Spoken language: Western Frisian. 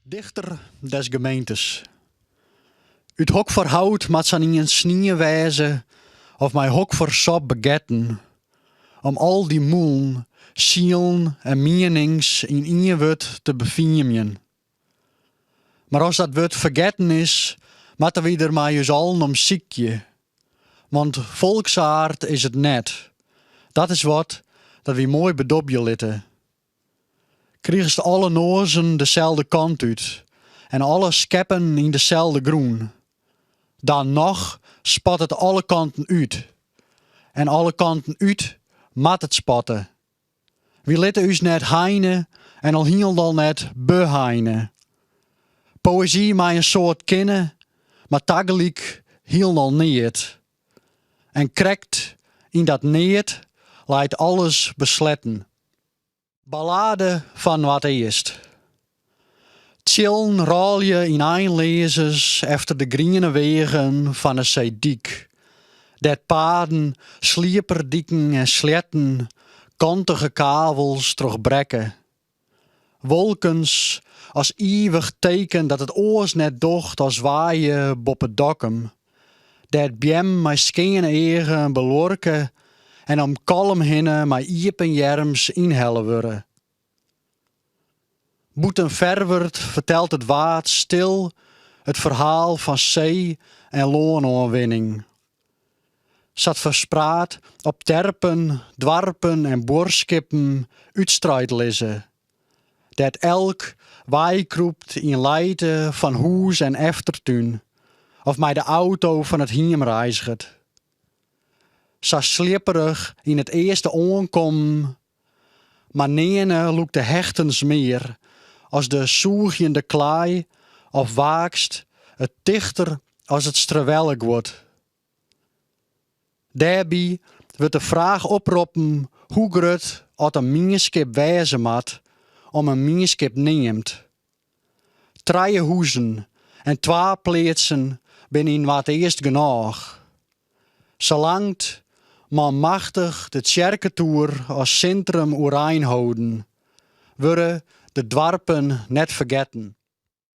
Dichter des gemeentes. Ut hokfoar hout moat sa'n ien snien wêze of mei hokfoar sop begetten om al dy mûlen, sielen en mienings yn ien wurd te befiemjen. Mar as dat wurd fergetten is, moatte wy der mei ús allen om sykje. Want folksaard is it net. Dat is wat dat wy moai bedobje litte. Krigest alle noazen deselde kant út en alle skeppen yn deselde grûn, dan noch spat it alle kanten út. En alle kanten út moat it spatte. Wy litte ús net heine en al hielendal net beheine. Poëzy mei in soad kinne, mar tagelyk hielendal neat. En krekt yn dat neat leit alles besletten. Ballade fan Noardeast. Tsjillen rôlje yn einleazens efter de griene weagen fan 'e seedyk, dêr't paden, slieperdiken en sleatten kantige kavels trochbrekke. Wolkens as ivich teken dat it oars net docht as waaie boppe Dokkum, dêr't beammen mei skeane eagen beluorke en om Kollum hinne mei iepen earms ynhelle wurde. Bûten Ferwert fertelt it Waad stil it ferhaal fan see en lânoanwinning. Sa't ferspraat op terpen, doarpen en buorskippen útstruid lizze, dêr't elk weikrûpt yn lijte fan hûs en eftertún of mei de auto fan it hiem reizget. Sa sliepperich yn it earste oankommen, mar nearne lûkt de hechtens mear as de sûgjende klaai of waakst it tichter as it strewelleguod. Dêrby wurdt de fraach oproppen hoe grut oft in mienskip wêze moat om in mienskip neamd. Trije huzen en twa pleatsen binne yn Noardeast genôch. Salang't manmachtich de tsjerketoer as sintrum oerein holden wurde de doarpen net fergetten.